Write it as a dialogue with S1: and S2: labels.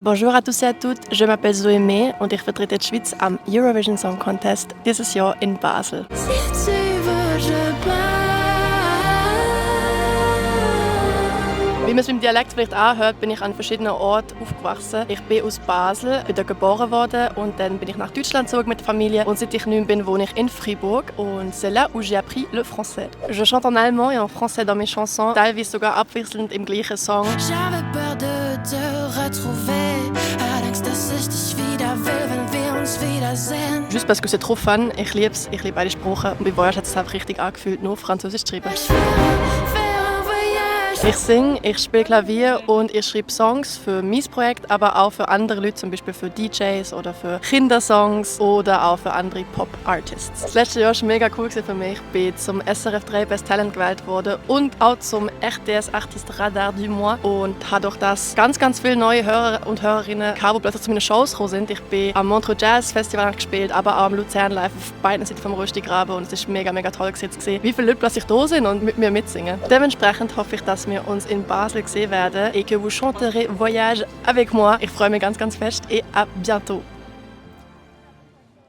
S1: Bonjour à tous et à toutes, je m'appelle Zoé May und ich vertrete die Schweiz am Eurovision Song Contest dieses Jahr in Basel.
S2: Si tu veux, je pars.
S1: Wie man es im Dialekt vielleicht anhört, bin ich an verschiedenen Orten aufgewachsen. Ich bin aus Basel, bin dort geboren worden und dann bin ich nach Deutschland gezogen mit der Familie. Und seit ich 9 bin, wohne ich in Fribourg und c'est là où j'ai appris le français. Je chante en allemand et en français dans mes chansons, teilweise sogar abwechselnd im gleichen Song.
S2: J'avais peur de te retrouver. Allerdings, dass ich dich wieder will, wenn wir uns wiedersehen.
S1: Juste parce que c'est trop fun, ich liebe es, ich liebe beide Sprachen. Und bei Voyage hat es einfach richtig angefühlt, nur Französisch zu schreiben.
S2: Ich will un voyage.
S1: Ich singe, ich spiele Klavier und ich schreibe Songs für mein Projekt, aber auch für andere Leute, zum Beispiel für DJs oder für Kindersongs oder auch für andere Pop-Artists. Das letzte Jahr war mega cool für mich. Ich bin zum SRF 3 Best Talent gewählt worden und auch zum RTS Artiste Radar du Mois und habe durch das ganz viele neue Hörer und Hörerinnen gehabt, die plötzlich zu meinen Shows gekommen sind. Ich bin am Montreux Jazz Festival gespielt, aber auch am Luzern Live auf beiden Seiten vom Röstigraben und es war mega toll zu sehen, wie viele Leute plötzlich da sind und mit mir mitsingen. Dementsprechend hoffe ich, dass wir uns in Basel sehen werden et que vous chanterez Voyage avec moi. Ich freue mich ganz fest et à bientôt.